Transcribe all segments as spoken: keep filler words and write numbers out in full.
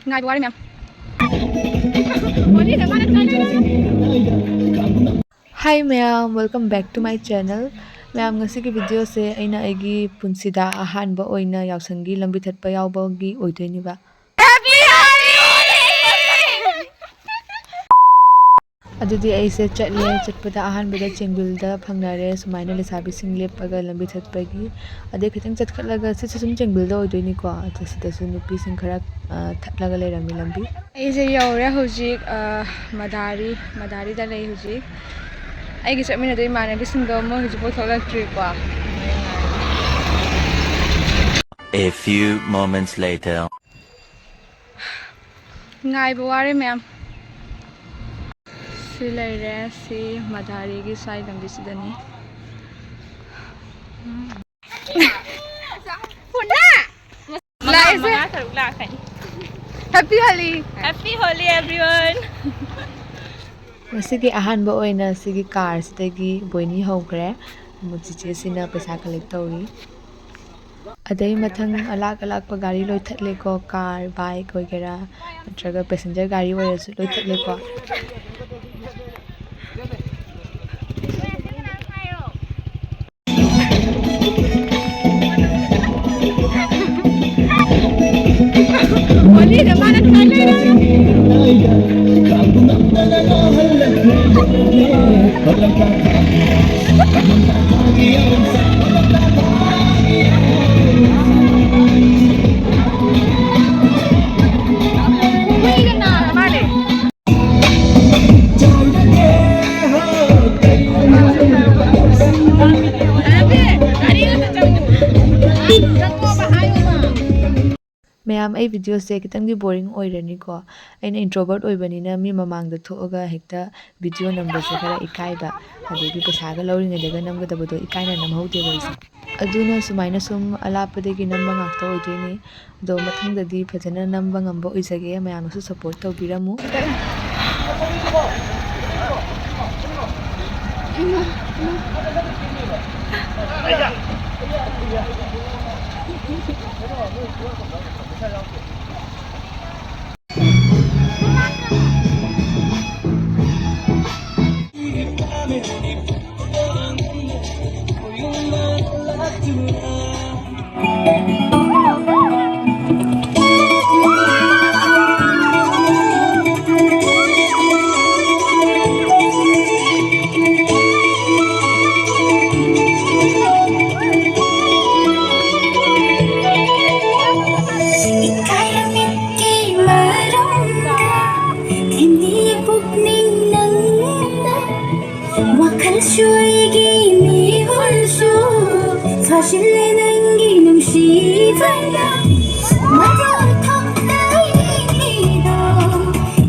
ꯉꯥꯏꯕ ꯋꯥꯔꯦ, ꯃꯌꯥꯝ꯫ Hi ꯃꯌꯥꯝ, welcome back to my channel. ꯃꯌꯥꯝ, ꯉꯁꯤꯒꯤ ꯚꯤꯗꯤꯑꯣꯁꯦ ꯑꯩꯅ ꯑꯩꯒꯤ ꯄꯨꯟꯁꯤꯗ ꯑꯍꯥꯟꯕ ꯑꯣꯏꯅ ꯌꯥꯎꯁꯪꯒꯤ ꯂꯝꯕꯤ ꯊꯠꯄ ꯌꯥꯎꯕꯒꯤ ꯑꯣꯏꯗꯣꯏꯅꯦꯕ꯫ ꯑꯗꯨꯗꯤ ꯑꯩꯁꯦ ꯆꯠꯂꯦ꯫ ꯆꯠꯄꯗ ꯑꯍꯥꯟꯕꯗ ꯆꯦꯡꯕꯤꯜꯗ ꯐꯪꯅꯔꯦ, ꯁꯨꯃꯥꯏꯅ ꯂꯩꯁꯥꯕꯤꯁꯤꯡ ꯂꯦꯞꯄꯒ ꯂꯝꯕꯤ ꯊꯠꯄꯒꯤ꯫ ꯑꯗꯩ ꯈꯤꯇꯪ ꯆꯠꯈꯠꯂꯒ ꯁꯤꯁꯨ ꯁꯨꯝ ꯆꯦꯡꯕꯤꯜꯗ ꯑꯣꯏꯗꯣꯏꯅꯤꯀꯣ꯫ ꯑꯗꯣ ꯁꯤꯗꯁꯨ ꯅꯨꯄꯤꯁꯤꯡ ꯈꯔ, ꯑ, ꯊꯠꯂꯒ ꯂꯩꯔꯝꯃꯤ ꯂꯝꯕꯤ꯫ ꯑꯩꯁꯦ ꯌꯧꯔꯦ ꯍꯧꯖꯤꯛ, ꯑ, ꯃꯗꯥꯔꯤ, ꯃꯗꯥꯔꯤꯗ ꯂꯩ ꯍꯧꯖꯤꯛ꯫ ꯑꯩꯒꯤ ꯆꯠꯃꯤꯟꯅꯗꯣꯏ ꯏꯃꯥꯟꯅꯕꯤꯁꯤꯡꯗꯣ ꯃꯣꯏ ꯍꯧꯖꯤꯛꯐꯥꯎ ꯊꯣꯛꯂꯛꯇ꯭ꯔꯤꯀꯣ꯫ A few moments later. ꯉꯥꯏꯕ ꯋꯥꯔꯦ ꯃꯌꯥꯝ꯫ ꯁꯤ ꯂꯩꯔꯦ, ꯁꯤ ꯃꯗꯥꯔꯤꯒꯤ ꯁ꯭ꯋꯥꯏ ꯂꯝꯕꯤꯁꯤꯗꯅꯤ꯫ ꯂꯥꯛꯏꯁꯦ꯫ ꯃꯉꯥ ꯇꯔꯨꯛ ꯂꯥꯛꯀꯅꯤ꯫ Happy Holi! Happy Holi, everyone! ꯉꯁꯤꯒꯤ ꯑꯍꯥꯟꯕ ꯑꯣꯏꯅ ꯁꯤꯒꯤ ꯀꯥꯔꯁꯤꯗꯒꯤ ꯕꯣꯏꯅꯤ ꯍꯧꯈ꯭ꯔꯦ꯫ ꯑꯃꯨꯛ ꯆꯤꯆꯦꯁꯤꯅ ꯄꯩꯁꯥ ꯀꯂꯦꯛ ꯇꯧꯔꯤ꯫ ꯑꯗꯩ ꯃꯊꯪ ꯑꯂꯥꯛ ꯑꯂꯥꯛꯄ ꯒꯥꯔꯤ ꯂꯣꯏ ꯊꯠꯂꯦꯀꯣ, ꯀꯥꯔ, ꯕꯥꯏꯛ ꯑꯣꯏꯒꯦꯔꯥ ꯅꯠꯇ꯭ꯔꯒ ꯄꯦꯁꯦꯟꯖꯔ ꯒꯥꯔꯤ ꯑꯣꯏꯔꯁꯨ ꯂꯣꯏ ꯊꯠꯂꯦꯀꯣ꯫ ꯃꯌꯥꯝ, ꯑꯩ ꯚꯤꯗꯤꯑꯣꯁꯦ ꯈꯤꯇꯪꯗꯤ ꯕꯣꯔꯤꯡ ꯑꯣꯏꯔꯅꯤꯀꯣ꯫ ꯑꯩꯅ ꯏꯟꯇ꯭ꯔꯣꯕꯔꯠ ꯑꯣꯏꯕꯅꯤꯅ ꯃꯤ ꯃꯃꯥꯡꯗ ꯊꯣꯛꯑꯒ ꯍꯦꯛꯇ ꯚꯤꯗꯤꯑꯣ ꯅꯝꯕꯁꯦ ꯈꯔ ꯏꯀꯥꯏꯕ, ꯑꯗꯒꯤ ꯄꯩꯁꯥꯒ ꯂꯧꯔꯤꯉꯩꯗꯒ ꯅꯝꯒꯗꯕꯗꯣ ꯏꯀꯥꯏꯅ ꯅꯝꯍꯧꯗꯦꯕ ꯑꯩꯁꯦ꯫ ꯑꯗꯨꯅ ꯁꯨꯃꯥꯏꯅ ꯁꯨꯝ ꯑꯂꯥꯞꯄꯗꯒꯤ ꯅꯝꯕ ꯉꯥꯛꯇ ꯑꯣꯏꯗꯣꯏꯅꯦ꯫ ꯑꯗꯣ ꯃꯊꯪꯗꯗꯤ ꯐꯖꯅ ꯅꯝꯕ ꯉꯝꯕ ꯑꯣꯏꯖꯒꯦ, ꯃꯌꯥꯝꯅꯁꯨ ꯁꯞꯄꯣꯔꯠ ꯇꯧꯕꯤꯔꯝꯃꯨ꯫ ꯏꯀꯥꯏꯔꯝꯃꯤꯀꯤ ꯃꯔꯝꯗ ꯊꯤꯟꯗꯤ ꯄꯨꯛꯅꯤꯡ ꯅꯪꯅ ꯋꯥꯈꯜꯁꯨ ꯑꯩꯒꯤ ꯃꯤꯍꯨꯜꯁꯨ ꯐꯥꯖꯤꯜꯂꯦ ꯅꯪꯒꯤ ꯅꯨꯡꯁꯤꯕꯅ ꯃꯗꯨ ꯊꯣꯛꯇ ꯌꯦꯡꯂꯤꯗꯣ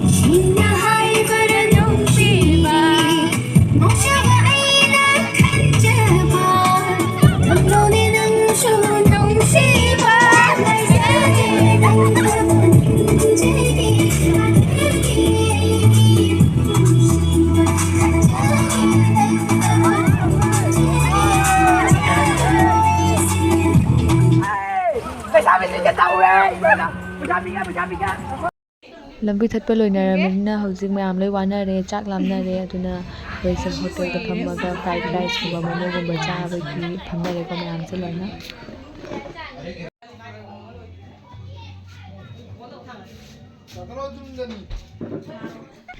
ꯏꯁꯤꯡꯅ ꯍꯥꯏꯕꯔ ꯅꯨꯡꯁꯤꯕ ꯅꯨꯡꯁꯤꯕ ꯑꯩꯅ ꯈꯟꯖꯕ ꯊꯝꯂꯣꯅꯦ ꯅꯪꯁꯨ ꯅꯨꯡꯁꯤꯕ ꯂꯩꯖꯗꯦ ꯅꯪꯕꯨ ꯅꯨꯡꯁꯤꯕꯤ ꯑꯗꯨꯒꯤ ꯑꯩꯒꯤ ꯅꯨꯡꯁꯤꯕ ꯈꯟꯖꯕ ꯂꯩꯁꯥꯕꯤꯁꯤꯡꯁꯦ ꯇꯧꯔꯦ ꯏꯕꯦꯝꯃ꯫ ꯄꯩꯁꯥ ꯄꯤꯒꯦ, ꯄꯩꯁꯥ ꯄꯤꯒꯦ꯫ ꯂꯝꯕꯤ ꯊꯠꯄ ꯂꯣꯏꯅꯔꯕꯅꯤꯅ ꯍꯧꯖꯤꯛ ꯃꯌꯥꯝ ꯂꯣꯏ ꯋꯥꯅꯔꯦ, ꯆꯥꯛ ꯂꯥꯝꯅꯔꯦ꯫ ꯑꯗꯨꯅ ꯑꯩꯈꯣꯏꯁꯦ ꯍꯣꯇꯦꯜꯗ ꯐꯝꯃꯒ ꯐ꯭ꯔꯥꯏꯗ ꯔꯥꯏꯁꯀꯨꯝꯕ ꯃꯣꯃꯣꯒꯨꯝꯕ ꯆꯥꯕꯒꯤ ꯐꯝꯅꯔꯦꯀꯣ ꯃꯌꯥꯝꯁꯦ ꯂꯣꯏꯅ꯫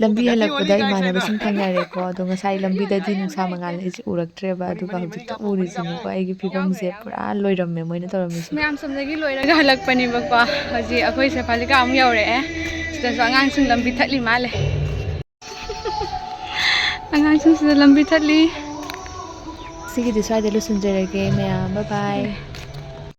ꯂꯝꯕꯤ ꯍꯜꯂꯛꯄꯗ ꯏꯃꯥꯟꯅꯕꯁꯤꯡ ꯊꯦꯡꯅꯔꯦꯀꯣ꯫ ꯑꯗꯣ ꯉꯁꯥꯏ ꯂꯝꯕꯤꯗꯗꯤ ꯅꯨꯡꯁꯥ ꯃꯉꯥꯜ ꯑꯩꯁꯦ ꯎꯔꯛꯇ꯭ꯔꯦꯕ, ꯑꯗꯨꯒ ꯍꯧꯖꯤꯛꯇ ꯎꯔꯤꯁꯤꯅꯤꯀꯣ꯫ ꯑꯩꯒꯤ ꯐꯤꯕꯝꯁꯦ ꯄꯨꯔꯥ ꯂꯣꯏꯔꯝꯃꯦ ꯃꯣꯏꯅ ꯇꯧꯔꯝꯃꯤꯁꯦ꯫ ꯃꯌꯥꯝ ꯁꯣꯝꯗꯒꯤ ꯂꯣꯏꯔꯒ ꯍꯜꯂꯛꯄꯅꯦꯕꯀꯣ꯫ ꯍꯧꯖꯤꯛ ꯑꯩꯈꯣꯏ ꯁꯦꯐꯥꯂꯤꯀꯥ ꯑꯃꯨꯛ ꯌꯧꯔꯛꯑꯦ꯫ ꯁꯤꯗꯁꯨ ꯑꯉꯥꯡꯁꯤꯡ ꯂꯝꯕꯤ ꯊꯠꯂꯤ ꯃꯥꯜꯂꯦ꯫ ꯑꯉꯥꯡꯁꯤꯡꯁꯤꯗ ꯂꯝꯕꯤ ꯊꯠꯂꯤ꯫ ꯁꯤꯒꯤꯗꯤ ꯁ꯭ꯋꯥꯏꯗ ꯂꯣꯏꯁꯤꯟꯖꯔꯒꯦ ꯃꯌꯥꯝ, bye bye꯫